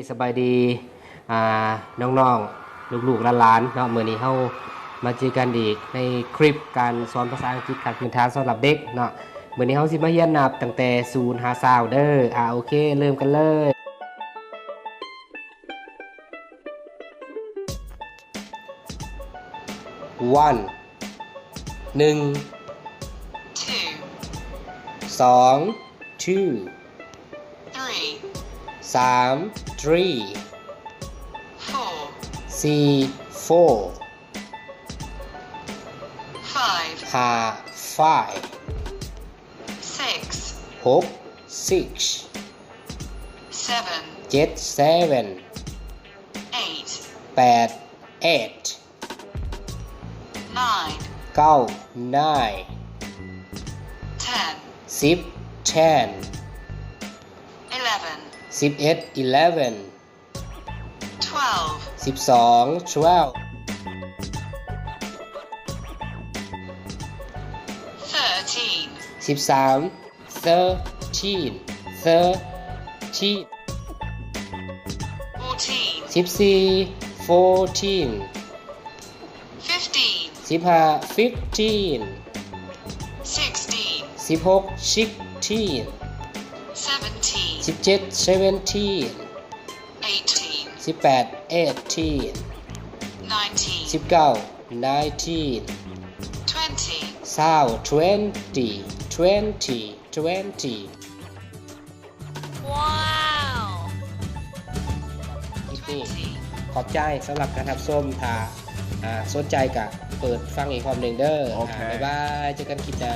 ສະບາຍດີ ອ່າ ນ້ອງໆ ລູກໆ ຫຼານໆ ເນາະ. ມື້ນີ້ເຮົາມາເຈີກັນອີກໃນຄລິບການສອນພາສາອັງກິດຂັ້ນພື້ນຖານສຳລັບເດັກເນາະ. ມື້ນີ້ເຮົາຊິມາຮຽນນັບຕັ້ງແຕ່ສູນຫາຊາວເດີ. ອ່າ ໂອເຄ ເລີ່ມກັນເລີຍ. One ໜຶ່ງ Two ສອງ Two ສາມ Three ສີ່ Four ຫ້າ Five ຫົກ Six ເຈັດ Seven ແປດ Eight ເກົ້າ Nine ສິບ Ten ສິບເອັດ Eleven ສິບສອງ Twelve ສິບສາມ Thirteen Thirteen ສິບສີ່ Fourteen ສິບຫ້າ Fifteen ສິບຫົກ Sixteen ສິບເຈັດ Seventeen ສິບແປດ Eighteen ສິບເກົ້າ Nineteen ຊາວ Twenty Twenty Twenty ຄລິບນີ້ ຂອບໃຈສຳລັບການຮັບຊົມ. ຖ້າ ອ່າ ສົນໃຈກະເປີດຟັງອີກຮອບໜຶ່ງເດີ. ໂອເຄ ອ່າ ບາຍບາຍ ເຈີກັນຄລິບໜ້າ.